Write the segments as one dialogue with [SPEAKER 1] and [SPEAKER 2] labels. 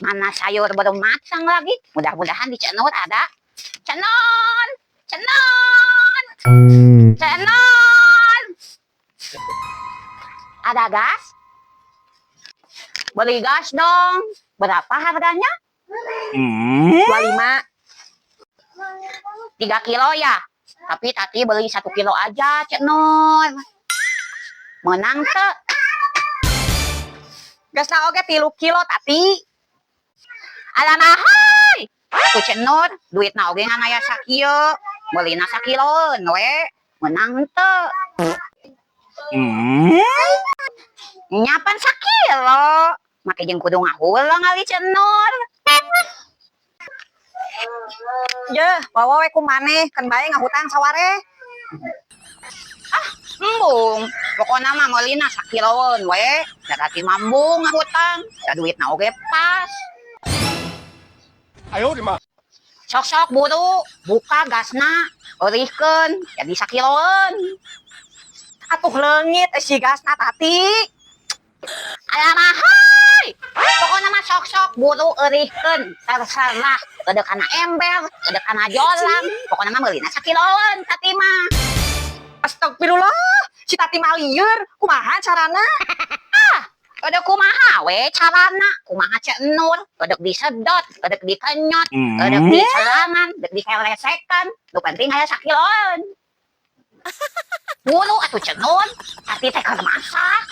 [SPEAKER 1] Mana sayur belum matang lagi. Mudah-mudahan di Ceu Nur ada. Ceu Nur, Ceu Nur, Ceu Nur. Ada gas? Beli gas dong. Berapa harganya?
[SPEAKER 2] 25.
[SPEAKER 1] 3 kilo ya? Tapi tadi beli 1 kilo aja, Ceu Nur. Meunang teu?
[SPEAKER 2] Gasna oge 3 kilo, Tati.
[SPEAKER 1] Alah mahal. Ku Ceu Nur, duitna oge ngan aya sakieu. Meulina sakiloeun we. Meunang teu? Nya pan sakilo. Make jeung kudu ngahuleng ali, Ceu Nur.
[SPEAKER 2] Yeuh, bawa we ku maneh, keun bae ngahutang sawareh.
[SPEAKER 1] Embung, pokokna mah meulina sakiloeun we. Da tadi mah embung ngahutang, da duitna oge pas.
[SPEAKER 3] 哎呦我的妈！
[SPEAKER 1] Sok-sok buru, buka gasna, eurihkeun, jadi sakiloeun.
[SPEAKER 2] Atuh leungit si gasna, Tati.
[SPEAKER 1] Alah mahal. Pokokna mah sok-sok buru eurihkeun, terserah. Keudeuh kana ember, keudeuh kana jolang, pokokna mah meulina sakiloeun tadi mah.
[SPEAKER 2] Astagfirullah, si Tati mah lieur, kumaha carana?
[SPEAKER 1] Keudeuh kumaha we carana, kumaha Ceu Nur, keudeuh disedot, keudeuh dikenyot, keudeuh diselangan, keudeuh dikeresekan, nu penting aya sakiloeun. Buru atuh, Ceu Nur, tadi teh keur masak.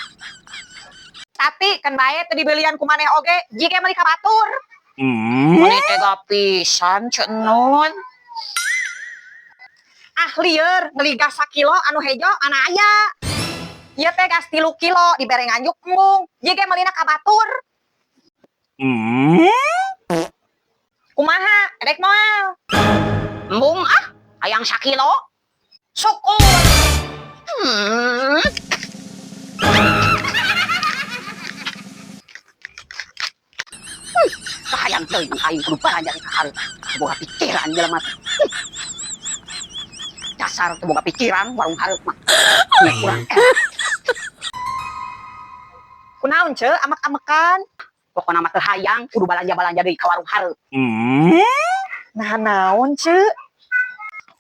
[SPEAKER 2] Tati, keun bae teu dibelian ku maneh oge, jiga meuli ka batur.
[SPEAKER 1] Meni tega pisan, Ceu Nur.
[SPEAKER 2] Ah lieur, meuli gas sakilo anu hejo mana aya. Ieu teh gas 3 kilo dibere nganjuk embung, jiga meulina ka batur. Kumaha, erek moal?
[SPEAKER 1] Embung ah, hayang sakilo.
[SPEAKER 2] Syukur.
[SPEAKER 1] Kahayang teuing aing kudu balanja ka hareup. Boga pikiran jelema teh. Dasar teu boga pikiran warung hareup mah. Nya kurang era.
[SPEAKER 2] Kunaon, Ce, amek-amekan?
[SPEAKER 1] Pokona mah teu hayang kudu balanja-balanja deui ka warung hareup.
[SPEAKER 2] Nah, naon, Ce?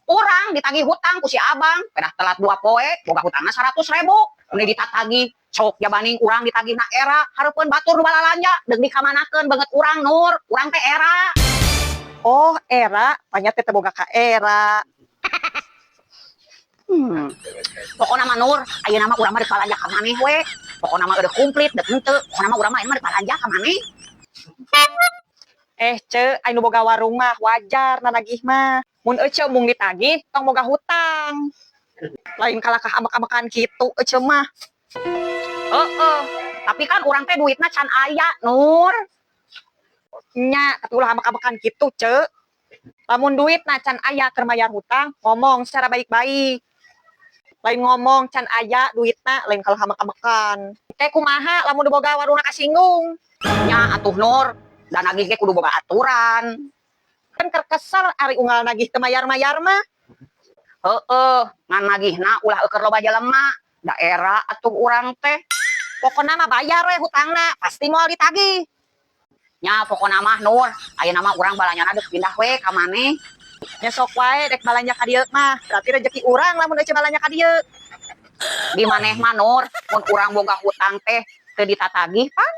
[SPEAKER 1] Urang ditagih hutang ku si abang, pedah telat 2 poe, boga hutangna 100 ribu. Ini ditatagih, sok jabaning urang ditagih na era, hareupeun batur nu balalanja, deuk dikamanakeun beungeut urang, Nur, urang teh era.
[SPEAKER 2] Oh, era, panya teh teu boga ka era.
[SPEAKER 1] Pokona mah, Nur, ayeuna mah urang mah rek balanja ka maneh we. Pokona mah udah komplit, deuk henteu. Pokona mah urang mah ayeuna mah rek balanja ka maneh.
[SPEAKER 2] Eh, Ce, anu boga warung mah wajar nanagih mah. Mun ece mung ditagih, tong boga hutang. Lain kalakah amek-amekan kitu ece mah.
[SPEAKER 1] Heeh. Tapi kan urang teh duitna can aya, Nur.
[SPEAKER 2] Nya, tapi ulah amek-amekan kitu, Ce. Lamun duit can aya keur mayar hutang, ngomong secara baik-baik. Lain ngomong can aya duitna, lain kalau amek-amekan. Kayak kumaha lamun boga warungna kasinggung?
[SPEAKER 1] Nya atuh, Nur, da nagih ge kudu boga aturan.
[SPEAKER 2] Kan keur kesel ari unggal nagih teu mayar-mayar mah.
[SPEAKER 1] Heeh, ngan nagihna ulah eueuh loba jelema. Da era atuh urang teh.
[SPEAKER 2] Pokona mah bayar we hutangna, pasti moal ditagih.
[SPEAKER 1] Nya pokona mah, Nur, ayeuna mah urang balanjana deuk pindah we ka maneh.
[SPEAKER 2] Nya sok wae dek balanja ka dieu mah, berarti rezeki urang lamun ece balanja ka dieu.
[SPEAKER 1] Di maneh mah, Nur, mun urang boga hutang teh teu ditatagih pan?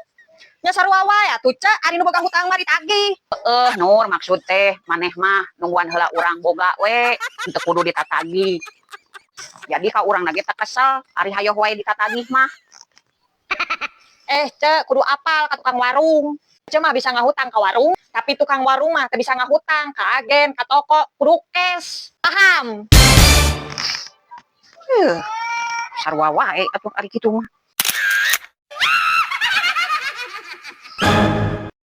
[SPEAKER 2] Nya sarua wae atuh, Ce, ari nu boga hutang mah ditagih.
[SPEAKER 1] Heeh, Nur, maksud teh maneh mah nungguan heula urang boga we, teu kudu ditatagih. Jadi ka urang lagi teu kesel, ari hayoh wae ditatagih mah.
[SPEAKER 2] Eh, Ce, kudu apal ka tukang warung. Ce mah bisa ngahutang ka warung, tapi tukang warung mah teu bisa ngahutang ka agen, ka toko, kudu cash. Paham?
[SPEAKER 1] Heuh. Sarua wae atuh ari kitu mah.